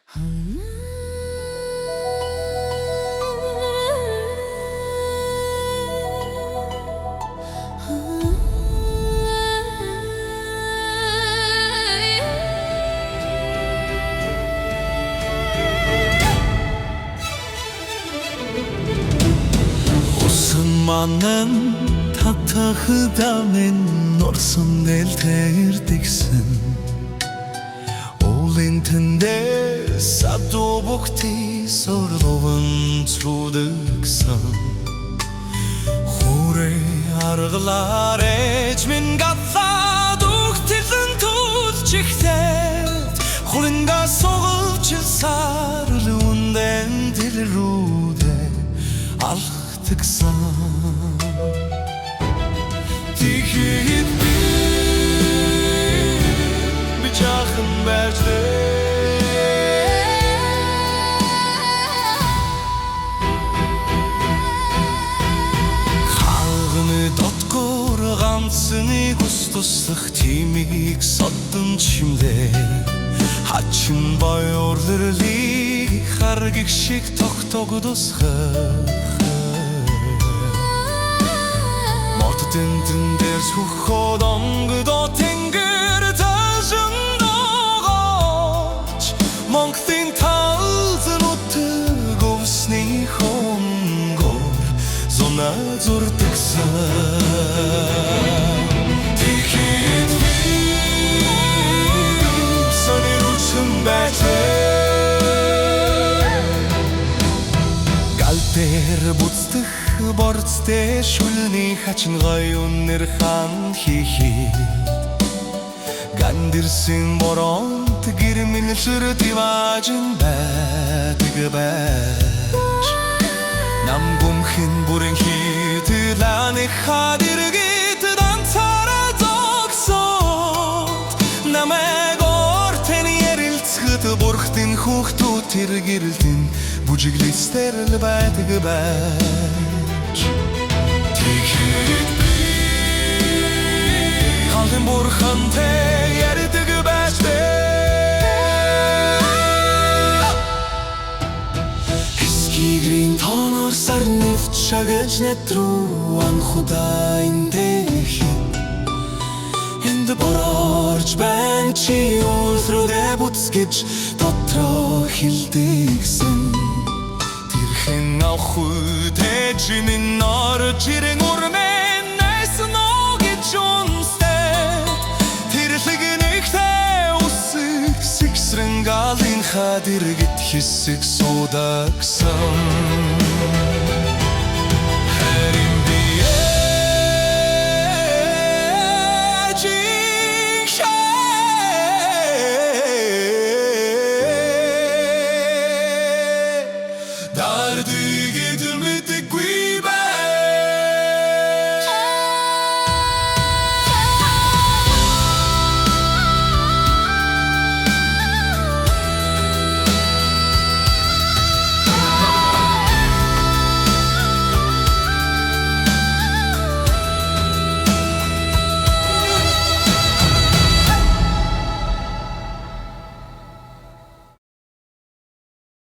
Усан манан татахда минь орсон нэлтэрдэгсэн. Олин тэндэ садобукти сорловон цудагсан. Хүрээ аргалаар ээж минь галлаад үхтэлэн түлчихтэй. Хулинга соголч сарлүндэн дэлрүүдэ алхтагсан. Тэгэхэд би жаахан байж хаалганы дотгоор ганцны ус туслах тимийг содон чимлээ. Хачин боёрлыг харгих шиг тогтогдосхох. Модтэн дээр сүход онгодо тэнгэр тажин догооч Монголын талзан утаг өвсний хонгор зуна зурдагсан. Тэгэхэд би сонирхсан байлээ. Гал дээр буцдах борцтэй шүлний хачин гоёнэр хан хийхэд гандирсэн боронт гэрмэлсэр диважин байдаг байж. Нам гүмхэн бүрэн хитлэн хадэргэт данцаараа зогсоод намайг ортен ярилцахад бурхтын хүүхдүүд тэр гэрэлтэн бүжиглэстэр л байдаг байж. Тэгэхэд би халын бурхантай ярьдаг байж. Хэсгийгрийн тооноор сар нэвт шагаж нэт рүү анхудаа эндэх. Энд борорж байна чи үлрүүдээ буцгэж дотроо хилдэгсэн. Тэрхэн авах үедээ минь орж ирэн урмэнээс нөө гэж унстай. Тэрлэг нэгтэй үсэг сэгсрэн галын хад иргэд хэсэг суудагсан.